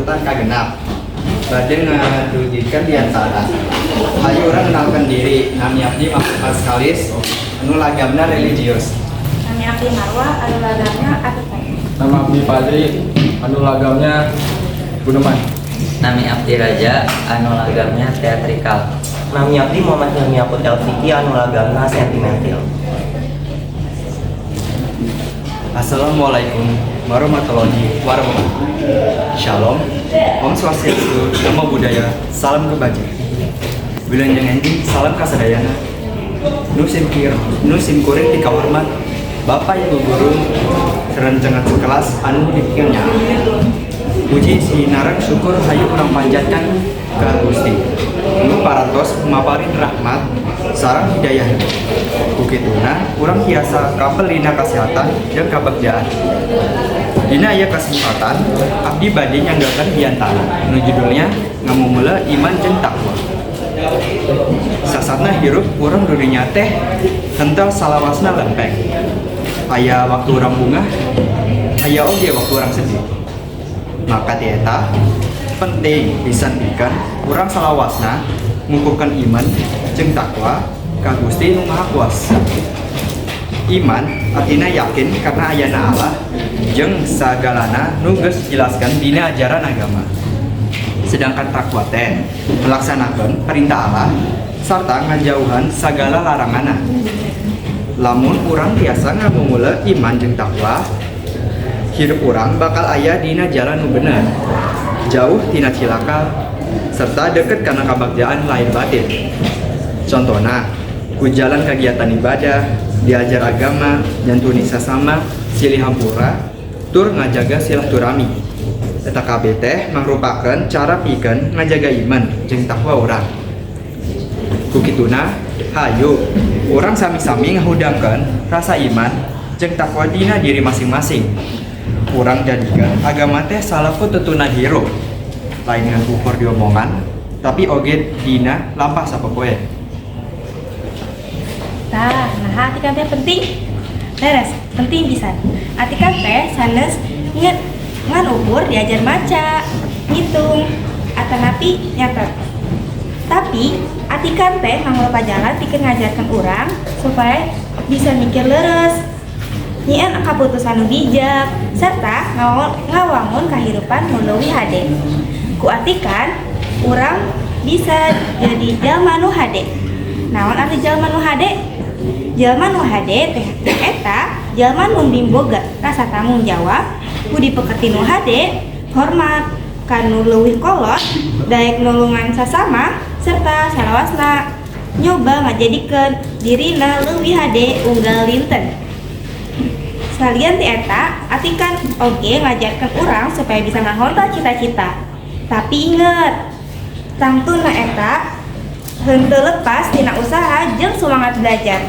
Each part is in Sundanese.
urutan kagenap. Bade ngadugikeun diantara. Hayu urang kenalkan diri, nami abdi Mahfud Paskalis, anu lagamna religius. Nami abdi Marwa, anu lagamna Atikan. Nama abdi Fadri, anu lagamnya Guneman. Nami abdi Raja, anu lagamnya teatrikal. Nami abdi Muhammad Hilmi Akut Elfiki, anu lagamna sentimental. Assalamualaikum warahmatullahi wabarakatuh. Shalom, Om Swastiastu, Namo Buddhaya, salam kebajikan. Wilujeng enjing, salam kasadayana. Nu simkir, nu simkuring dikahormat Bapak Ibu guru rerencangan sekelas anu dipikeun. Puji sinareng syukur hayu urang panjatkan ka Gusti nu parantos maparin rahmat sareng hidayah. Ku kituna urang tiasa kapel dina kasehatan jeung kabagjaan. Dina ieu kesempatan abdi bade nyanggakeun diantara nu judulnya Ngamumule Iman jeung Takwa. Sasatna hirup urang dunia teh henteu salawasna lempeng. Aya waktu urang bungah, aya oge waktu urang sedih. Maka ti eta penting pisan pikeun urang salawasna ngukuhkeun iman jeung takwa ka Gusti Nu Maha Kuasa. Iman artina yakin kana ayana Allah jeung sagalana nu geus dijelaskeun dina ajaran agama. Sedangkan takwa teh melaksanakan perintah Allah sarta ngajauhan sagala laranganna. Lamun urang tiasa ngamumule iman jeung takwa, hirup urang bakal aya dina jalan nu bener, jauh tina cilaka serta deket kana kabagjaan lahir batin. Contohna ku jalan kegiatan ibadah, diajar agama, nyantuni sasama, silih hampura, tur ngajaga silaturahmi. Eta kabeh teh mangrupakeun cara pikeun ngajaga iman jeung takwa urang. Ku kituna, hayu urang sami-sami ngahudangkeun rasa iman jeung takwa dina diri masing-masing. Urang jadikeun agama teh salaku tuntunan hirup, lain ngan ukur diomongan, tapi oge dina lampah sapopoe. Tah, nah atikan teh penting. Leres, penting pisan. Atikan teh sanes ngan ukur diajar maca, ngitung, atanapi nyatet. Tapi atikan teh mangrupa jalan pikeun ngajarkeun urang supaya bisa mikir leres, nyieun kaputusan nu bijak, serta ngawangun kahirupan nu leuwih hade. Ku atikan, urang bisa jadi jalma nu hade. Naon arti jalma nu hade? Jalma nu hade teh eta jalma nu mimboga rasa tanggung jawab, budi pekerti nu hade, hormat ka nu leuwih kolot, daek nulungan sasama, serta salawasna nyoba ngajadikeun dirina leuwih hade unggal dinten. Salian ti eta, atikan oge ngajarkeun urang supaya bisa ngahontal cita-cita. Tapi inget, tangtuna eta henteu lepas tina usaha jeung semangat belajar.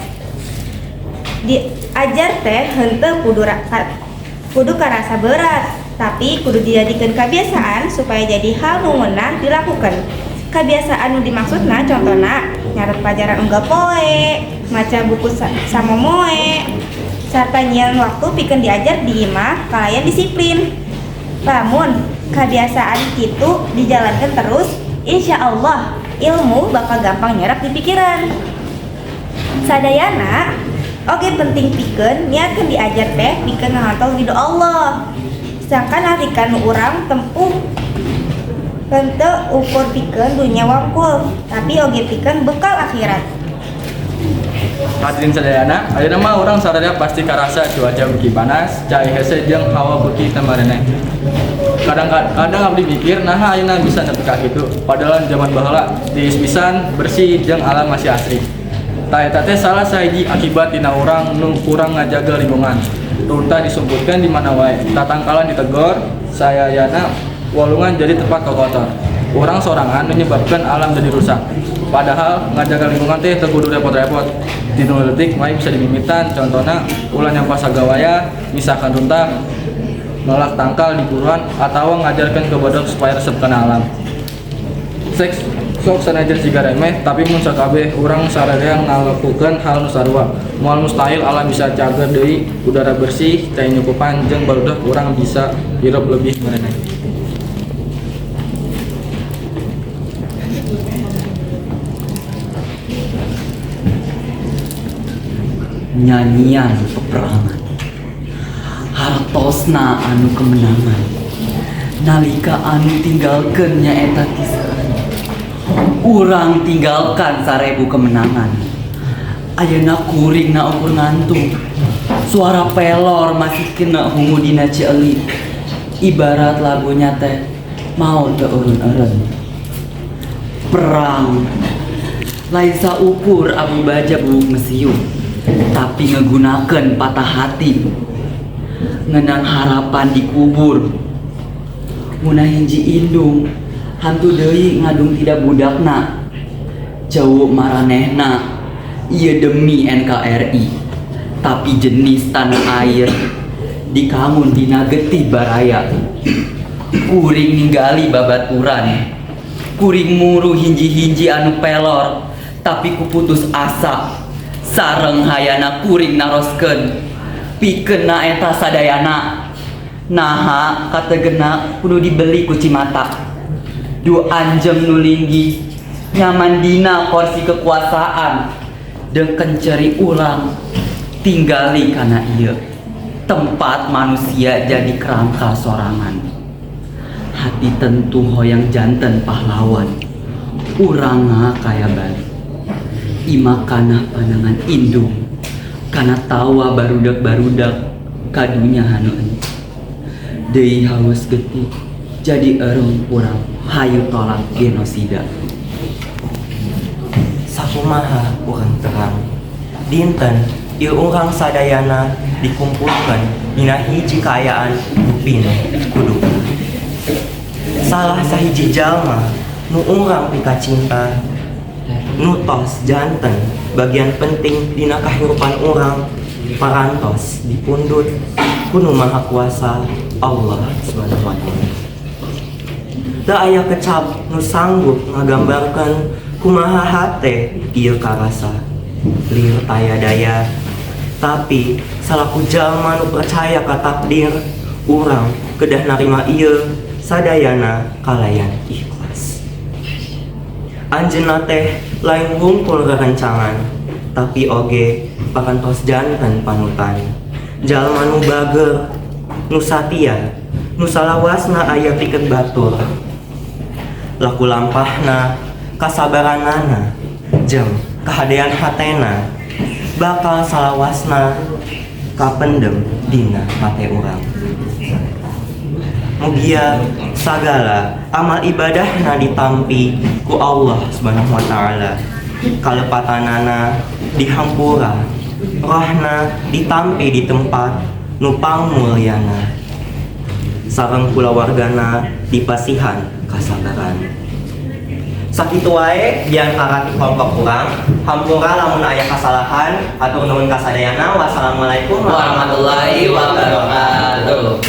Diajar teh henteu kudu karasa berat, tapi kudu dijadikeun kebiasaan supaya jadi hal nu ngeunah dilakukan. Kebiasaan nu dimaksudna contohna nyatet pelajaran unggal poe, maca buku samomoe, serta nyieun waktu pikeun diajar di imah kalayan disiplin. Lamun kebiasaan kitu dijalankan terus, insya Allah ilmu bakal gampang nyerap di pikiran. Sadayana oge penting pikeun niatkeun diajar teh pikeun ngahontal ridho Allah. Sedangkan atikan nu urang tempuh henteu ukur pikeun dunya wungkul, tapi oge pikeun bekal akhirat. Hadirin sadayana, ayeuna mah urang sadaya pasti karasa cuaca beuki panas, cai hese jeung hawa beuki teu mareneh. Kadang-kadang abdi mikir, naha ayeuna bisa nepi ka kitu? Padahal zaman baheula tiis pisan, bersih jeung alam masih asri. Tah, eta teh salah sahiji akibat tina urang nu kurang ngajaga lingkungan. Runtah disumputkeun di mana wae, tatangkalan ditegor, sayayana walungan jadi tempat kokotor. Urang sorangan menyebabkan alam jadi rusak. Padahal ngajaga lingkungan teh teu kudu repot-repot. Dina detik wae bisa dimimitan, contohna ulah nyampah sagawayah, misahkan runtah, nolak tangkal di buruan, atau ngajarkan ke barudak supaya resep kana alam. Seks sok sanajan siga remeh, tapi mun sakabeh urang sararea ngalakukeun hal nu sarua, moal mustahil alam bisa cager deui, udara bersih, cai nyukupan, jeung barudak urang bisa hirup lebih mereneh. Nyanyian peperangan, hartosna anu kemenangan, nalika anu tinggalkeun nyaeta kisah urang tinggalkan 1000 kemenangan. Ayeuna kuring na ukur ngantuk, suara pelor masih kena hungu dina ceuli, ibarat lagunya teh mau teu eureun-eureun. Perang lain saukur abu baja bubuk mesiu, tapi ngegunakan patah hati ngenang harapan dikubur. Ngunah hiji indung hantu deui ngadung tidak budakna jauh maranehna. Ieu demi NKRI, tapi jenis tanah air dikangun dina getih baraya. Kuring ninggali babaturan kuring muru hinji-hinji anu pelor, tapi ku putus asa sareng hayana kuring naroskeun pikeun na eta sadayana. Naha kategena kudu dibeli ku cimata du anjem nu linggih nyaman dina kursi kekuasaan dengken ceri urang tinggali kana ieu tempat manusia jadi kerangka sorangan. Hati tentu hoyang janten pahlawan urang kaya balik imakana pandangan indung kana tawa barudak-barudak kadunya hanu deui haus getih jadi erung kurang. Hayu tolak genosida. Sakumaha urang terang dinten ieu urang sadayana dikumpulkan dina hiji kaayaan nu pinuh ku duka. Salah sahiji jalma nu urang pikacinta, nu tos janten bagian penting dina kahirupan urang, parantos dipundut ku Nu Maha Kuasa Allah Subhanahu wa Ta'ala. Teu aya kecap nu sanggup ngagambarkeun kumaha hate ieu karasa lieur taya daya, tapi salaku jalma nu percaya ka takdir, urang kedah narima ieu sadayana kalayan ikhlas. Anjeunna teh lain wungkul rerencangan, tapi oge parantos janten panutan. Jalma nu bager, nu satia, nu salawasna aya pikeun batur. Laku lampahna, kasabaranana, jeung kahadean hatena bakal salawasna kapendem dina hate urang. Mugia sagala amal ibadahna ditampi ku Allah Subhanahu wa Ta'ala, kalepatanana dihampura, rohna ditampi di tempat nu pangmulyana, sareng kulawargana dipasihan kasabaran. Sakitu wae biantara ti kelompok urang. Hampura lamun aya kasalahan. Hatur nuhun kasadayana. Wassalamualaikum warahmatullahi wabarakatuh.